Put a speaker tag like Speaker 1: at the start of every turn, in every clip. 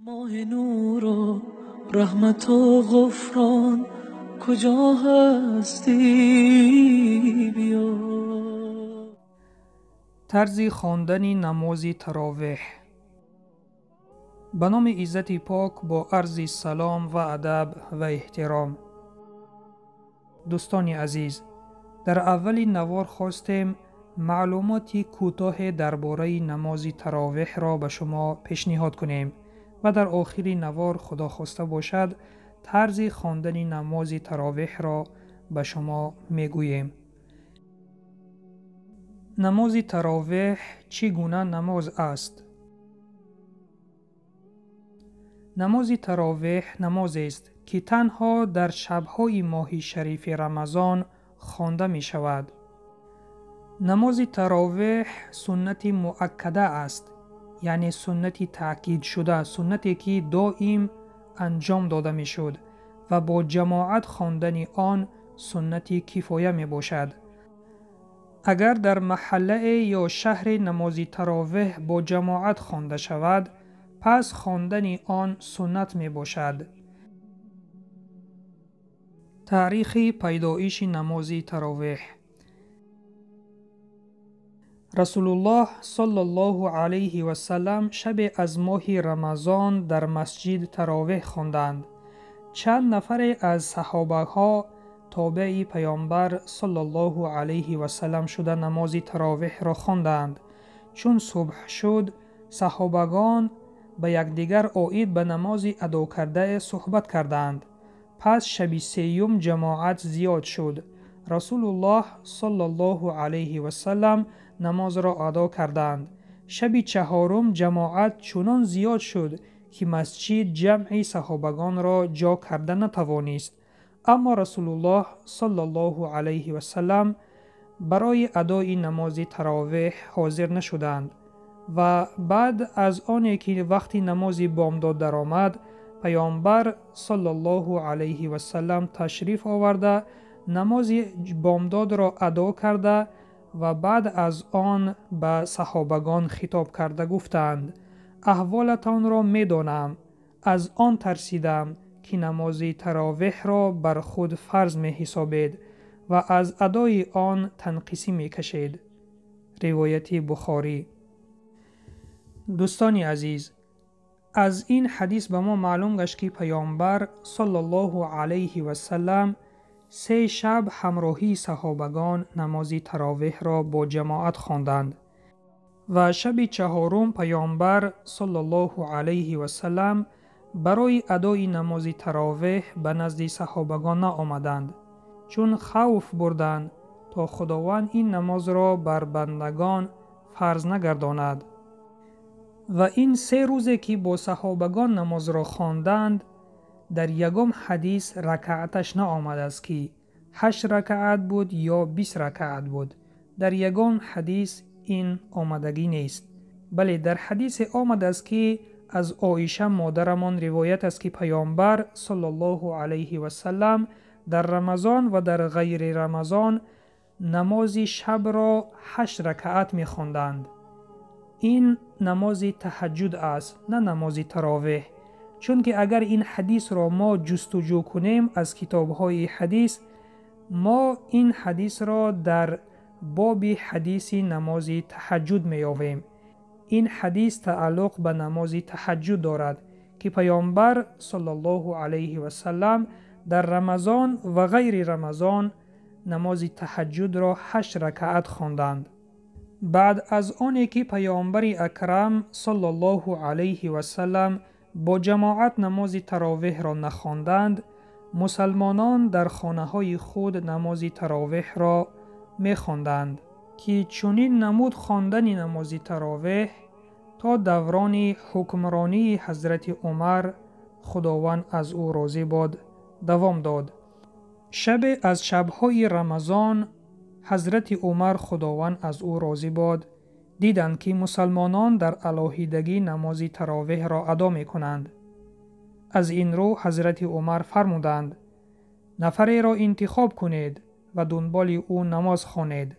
Speaker 1: Моҳи нуру раҳмату ғуфрон, куҷо ҳастӣ биё.
Speaker 2: Тарзи хондани намози таровеҳ. Ба номи Иззати Пок бо арзи салом ва адаб ва эҳтиром. Дӯстони азиз, дар аввали навор хостем маълумоти кӯтоҳе дар бораи намози таровеҳро ба шумо пешниҳод кунем ва дар охири навор, Худо хоста бошад, тарзи хондани намози таровеҳро ба шумо мегӯем. Намози таровеҳ чӣ гуна намоз аст? Намози таровеҳ намозест, ки танҳо дар шабҳои моҳи шарифи Рамазон хонда мешавад. Намози таровеҳ суннати муаккада аст, яъне суннати таъкидшуда, суннате ки доим анҷом дода мешуд ва бо ҷамоат хондани он суннати кифоя мебошад. Агар дар маҳаллае ё шаҳре намози таровеҳ бо ҷамоат хонда шавад, пас хондани он суннат мебошад. Таърихи пайдоиши намози таровеҳ. Расулуллоҳ саллаллоҳу алайҳи васаллам шабе аз моҳи Рамазон дар масҷид таровеҳ хонданд. Чанд нафаре аз саҳобаҳо тобеи паёмбар саллаллоҳу алайҳи васаллам шуда намози таровеҳро хонданд. Чун субҳ шуд, саҳобагон ба якдигар оид ба намози адокардае суҳбат карданд. Пас шаби сеюм ҷамоат зиёд шуд. Расулуллоҳ саллаллоҳу алайҳи васаллам намозро адо карданд. Шаби чаҳорум ҷамоат чунон зиёд шуд, ки масҷид ҷамъи саҳобагонро ҷо карда натавонист. Аммо Расулуллоҳ саллаллоҳу алайҳи васаллам барои адои намози таровеҳ ҳозир нашуданд ва баъд аз оне ки вақти намози бомдод даромад, паёмбар саллаллоҳу алайҳи васаллам ташриф оварда, намози бомдодро адо карда ва баъд аз он ба саҳобагон хитоб карда гуфтанд: аҳволатонро медонам, аз он тарсидам, ки намози таровеҳро бар худ фарз меҳисобед ва аз адои он танқисӣ мекашед. Ривояти Бухорӣ. Дӯстони азиз, аз ин ҳадис ба мо маълум гашт, ки паёмбар саллаллоҳу алайҳи васаллам се шаб ҳамроҳии саҳобагон намози таровеҳро бо ҷамоат хонданд ва шаби чаҳорум паёмбар саллаллоҳу алайҳи васаллам барои адои намози таровеҳ ба назди саҳобагон наомаданд, чун хавф бурданд, то Худованд ин намозро бар бандагон фарз нагардонад. Ва ин се рӯзе ки бо саҳобагон намозро хонданд, дар ягон ҳадис ракааташ наомадааст, ки 8 ракаат буд ё 20 ракаат буд. Дар ягон ҳадис ин омадагӣ нест. Бале, дар ҳадисе омадааст, ки аз Оиша модарамон ривоят аст, ки паёмбар саллаллоҳу алайҳи васаллам дар Рамазон ва дар ғайри Рамазон намози шабро 8 ракаат мехонданд. Ин намози таҳаҷҷуд аст, на намози таровеҳ. Чунки агар ин ҳадисро мо ҷустуҷӯ кунем аз китобҳои ҳадис, мо ин ҳадисро дар боби ҳадиси намози таҳаҷҷуд меёбем. Ин ҳадис тааллуқ ба намози таҳаҷҷуд дорад, ки паёмбар саллаллоҳу алайҳи васаллам дар Рамазон ва ғайри Рамазон намози таҳаҷҷудро 8 ракаат хонданд. Баъд аз оне ки паёмбари акрам саллаллоҳу алайҳи васаллам бо ҷамоат намози таровеҳро нахонданд, мусалмонон дар хонаҳои худ намози таровеҳро мехонданд, ки чунин намуд хондани намози таровеҳ то даврони ҳукмронии ҳазрати Умар, Худованд аз ӯ розӣ бод, давом дод. Шабе аз шабҳои Рамазон ҳазрати Умар, Худованд аз ӯ розӣ бод, диданд, ки мусалмонон дар алоҳидагӣ намози таровеҳро адо мекунанд. Аз ин рӯ ҳазрати Умар фармуданд: нафареро интихоб кунед ва дунболи ӯ намоз хонед.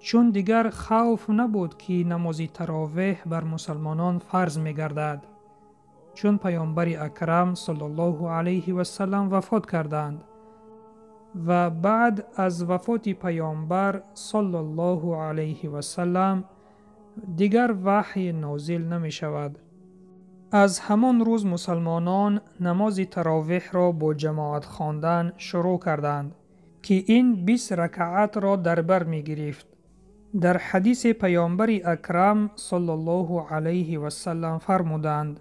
Speaker 2: Чун дигар хавф набуд, ки намози таровеҳ бар мусалмонон фарз мегардад. Чун Паёмбари Акрам саллаллоҳу алайҳи вассалам вафот карданд ва баъд аз вафоти Паёмбар саллаллоҳу алайҳи вассалам дигар ваҳй нозил намешавад. Аз ҳамон рӯз мусалмонон намози таровеҳро бо ҷамоат хондан шурӯъ карданд, ки ин 20 ракаатро дар бар мегирифт. Дар ҳадиси Паёмбари Акрам саллаллоҳу алайҳи вассалам фармуданд: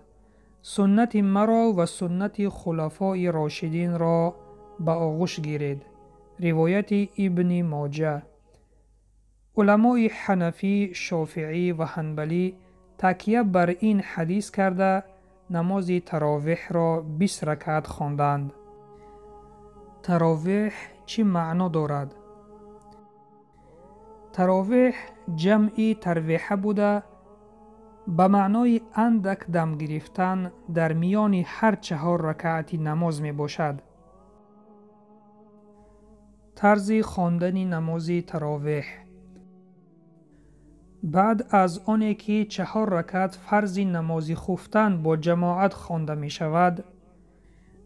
Speaker 2: суннати маро ва суннати хулафои рошидинро ба оғӯш гиред. Ривояти Ибни Моҷа. Уламои ҳанафӣ, шофиӣ ва ҳанбалӣ такя бар ин ҳадис карда намози таровеҳро 20 ракаат хонданд. Таровеҳ чӣ маъно дорад? Таровеҳ ҷамъи тарвеҳа буда, ба маънои андак дам гирифтан дар миёни ҳар 4 ракаати намоз мебошад. Тарзи хондани намози таровеҳ. Баъд аз оне ки 4 ракаат фарзи намози хуфтан бо ҷамоат хонда мешавад,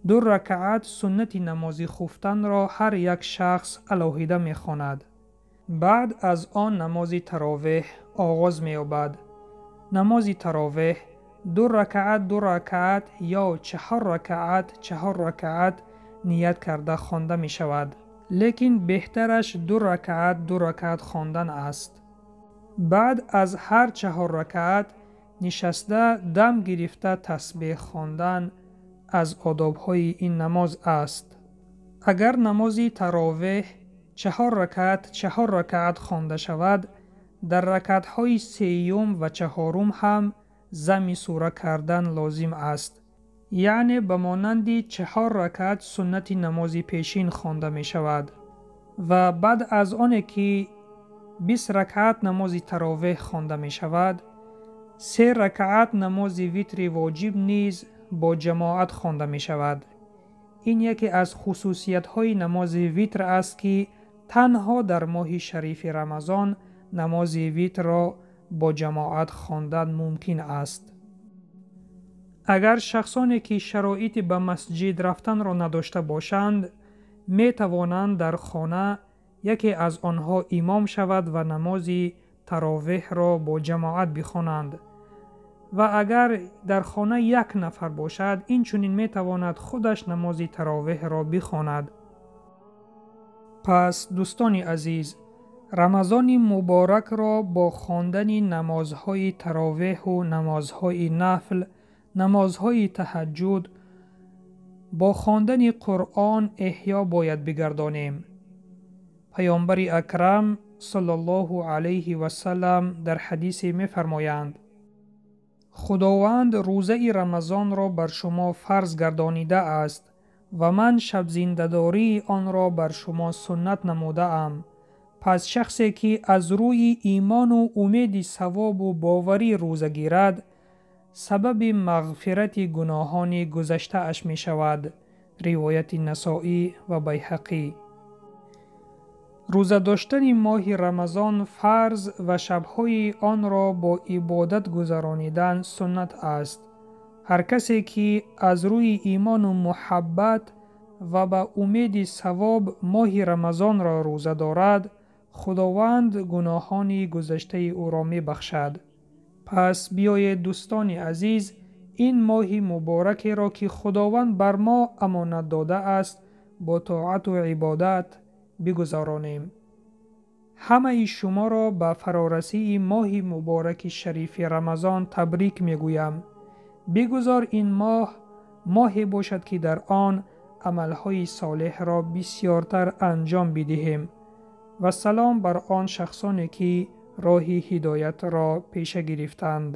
Speaker 2: 2 ракаат суннати намози хуфтанро ҳар як шахс алоҳида мехонад. Баъд аз он намози таровеҳ оғоз меёбад. Намози таровеҳ 2 ракаат 2 ракаат ё 4 ракаат 4 ракаат ният карда хонда мешавад, лекин беҳтараш 2 ракаат 2 ракаат хондан аст. Баъд аз ҳар 4 ракаат нишаста дам гирифта тасбеҳ хондан аз одобҳои ин намоз аст. Агар намози таровеҳ 4 ракаат 4 ракаат хонда шавад, дар ракаатҳои сеюм ва чаҳорум ҳам зами сура кардан лозим аст, яъне ба монанди 4 ракаат суннати намози пешин хонда мешавад. Ва баъд аз оне ки 20 ракаат намози таровеҳ хонда мешавад, 3 ракаат намози витри воҷиб низ бо ҷамоат хонда мешавад. Ин яке аз хусусиятҳои намози витр аст, ки танҳо дар моҳи шарифи Рамазон намози витрро бо ҷамоат хондан мумкин аст. Агар шахсоне ки шароити ба масҷид рафтанро надошта бошанд, метавонанд дар хона яке аз онҳо имом шавад ва намози таровеҳро бо ҷамоат бихонанд. Ва агар дар хона як нафар бошад, инчунин метавонад худаш намози таровеҳро бихонад. Пас дӯстони азиз, Рамазони муборакро бо хондани намозҳои таровеҳу намозҳои нафл, намозҳои таҳаҷҷуд, бо хондани Қуръон эҳё бояд бигардонем. Паёмбари Акрам саллаллоҳу алайҳи вассалам дар ҳадисе мефармоянд: Худованд рӯзаи Рамазонро бар шумо фарз гардонидааст ва ман шабзиндадории онро бар шумо суннат намудаам. Пас шахсе ки аз рӯи имону умеди савобу боварӣ рӯза гирад, сабаби мағфирати гуноҳони гузаштааш мешавад. Ривояти Насоӣ ва Байҳақӣ. Рӯза доштани моҳи Рамазон фарз ва шабҳои онро бо ибодат гузаронидан суннат аст. Ҳар касе ки аз рӯи имону муҳаббат ва ба умеди савоб моҳи Рамазонро рӯза дорад, Худованд гуноҳони гузаштаи ӯро мебахшад. Пас биёед дӯстони азиз, ин моҳи муборакеро ки Худованд бар мо амонат додааст, бо тоату ибодат бигузаронем. Ҳамаи шуморо ба фарорасии моҳи мубораки шарифи Рамазон табрик мегӯям. Бигузор ин моҳ моҳе бошад, ки дар он амалҳои солеҳро бисёртар анҷом бидиҳем. Ва салом бар он шахсоне, ки роҳи ҳидоятро пеша гирифтанд.